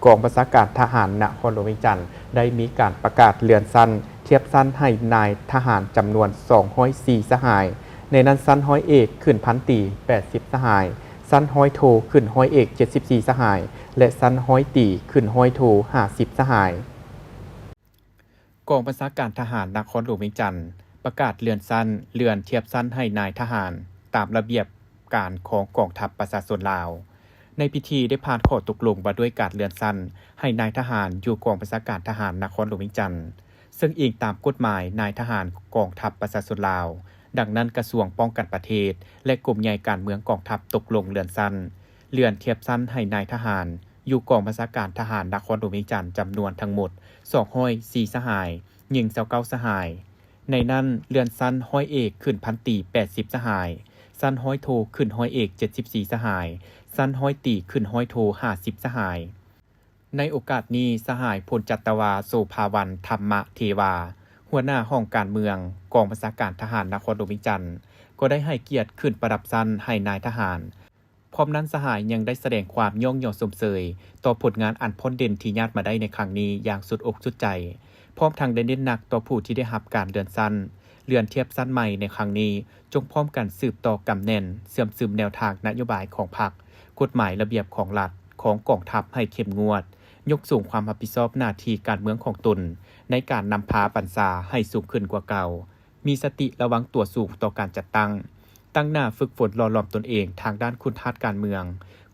ກອງບັນຊາການທະຫານນະຄອນຫຼວງວຽງຈັນ ໄດ້ມີການປະກາດເລື່ອນຊັ້ນ, ທຽບຊັ້ນໃຫ້ນາຍທະຫານຈຳນວນສອງຮ້ອຍສີ່ສະຫາຍ, ໃນນັ້ນຊັ້ນຮ້ອຍເອກຂຶ້ນພັນຕີແປດສິບສະຫາຍ, ຊັ້ນຮ້ອຍໂທຂຶ້ນຮ້ອຍເອກເຈັດສິບສີ່ສະຫາຍ ແລະ ຊັ້ນຮ້ອຍຕີຂຶ້ນຮ້ອຍໂທຫ້າສິບສະຫາຍ. ກອງບັນຊາການທະຫານນະຄອນຫຼວງວຽງຈັນ ປະກາດເລື່ອນຊັ້ນ, ເລື່ອນທຽບຊັ້ນໃຫ້ນາຍທະຫານ ຕາມລະບຽບການຂອງກອງທັບປະຊາຊົນລາວ. ໃນພິທີໄດ້ຜ່ານຂໍ້ຕົກລົງວ່າດ້ວຍການເລື່ອນຊັ້ນໃຫ້ນາຍທະຫານຢູ່ກອງບັນຊາການທະຫານນະຄອນຫຼວງວຽງຈັນ, ເຊິ່ງອີງຕາມກົດໝາຍນາຍທະຫານກອງທັບປະຊາຊົນລາວ. ດັ່ງນັ້ນ, ກະຊວງປ້ອງກັນປະເທດ ແລະ ກົມໃຫຍ່ການເມືອງກອງທັບຕົກລົງເລື່ອນຊັ້ນ, ເລື່ອນທຽບຊັ້ນໃຫ້ນາຍທະຫານ ຢູ່ກອງບັນຊາການທະຫານນະຄອນຫຼວງວຽງຈັນ ຈຳນວນທັງໝົດສອງຮ້ອຍສີ່ສະຫາຍ, ຍິງຊາວເກົ້າສະຫາຍ. ໃນນັ້ນເລື່ອນຊັ້ນຮ້ອຍເອກຂຶ້ນພັນຕີແປດສິບສະຫາຍ, ຊັ້ນຮ້ອຍໂທຂຶ້ນຮ້ອຍເອກເຈັດສິບສີ່ສະຫາຍ, ຊັ້ນຮ້ອຍຕີຂຶ້ນຮ້ອຍໂທຫ້າສິບສະຫາຍ. ໃນໂອກາດນີ້, ສະຫາຍພົນຈັດຕະວາ ໂສພາວັນ ທຳມະເທວາ, ຫົວໜ້າຫ້ອງການເມືອງ ກອງບັນຊາການທະຫານນະຄອນຫຼວງວຽງຈັນ ກໍໄດ້ໃຫ້ກຽດຂຶ້ນປະດັບຊັ້ນໃຫ້ນາຍທະຫານ. ພ້ອມນັ້ນສະຫາຍຍັງໄດ້ສະແດງຄວາມຍ້ອງຍໍຊົມເຊີຍຕໍ່ຜົນງານອັນຜ່ອນເດັ່ນທີ່ຍາດມາໄດ້ໃນຄັ້ງນີ້ຢ່າງສຸດອົກສຸດໃຈ, ພ້ອມທັງໄດ້ເນັ້ນໜັກຕໍ່ຜູ້ທີ່ໄດ້ຮັບການເລື່ອນຊັ້ນ, ເລື່ອນທຽບຊັ້ນໃໝ່ໃນຄັ້ງນີ້, ຈົ່ງພ້ອມກັນສືບຕໍ່ກຳແໜ້ນ, ເຊື່ອມຊຶມແນວທາງນະໂຍບາຍຂອງພັກ, ກົດໝາຍລະບຽບຂອງລັດ, ຂອງກອງທັບໃຫ້ເຂັ້ມງວດ, ຍົກສູງຄວາມຮັບຜິດຊອບໜ້າທີ່ການເມືອງຂອງຕົນໃນການນຳພາບັນຊາໃຫ້ສູງຂຶ້ນກວ່າເກົ່າ. ມີສະຕິລະວັງຕົວສູງຕໍ່ການຈັດຕັ້ງ, ຕັ້ງໜ້າຝຶກຝົນຫຼໍ່ຫຼອມຕົນເອງທາງດ້ານຄຸນທາດການເມືອງ,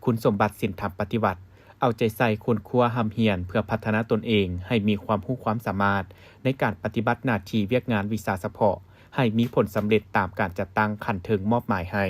ຄຸນສົມບັດສິນທຳປະຕິວັດ, ເອົາໃຈໃສ່ຄົ້ນຄວ້າຮ່ຳຮຽນເພື່ອພັດທະນາຕົນເອງໃຫ້ມີຄວາມຮູ້ຄວາມສາມາດໃນການປະຕິບັດໜ້າທີ່ວຽກງານວິຊາສະເພາະ ໃຫ້ມີຜົນສຳເລັດຕາມການຈັດຕັ້ງຂັ້ນເທິງມອບໝາຍໃຫ້.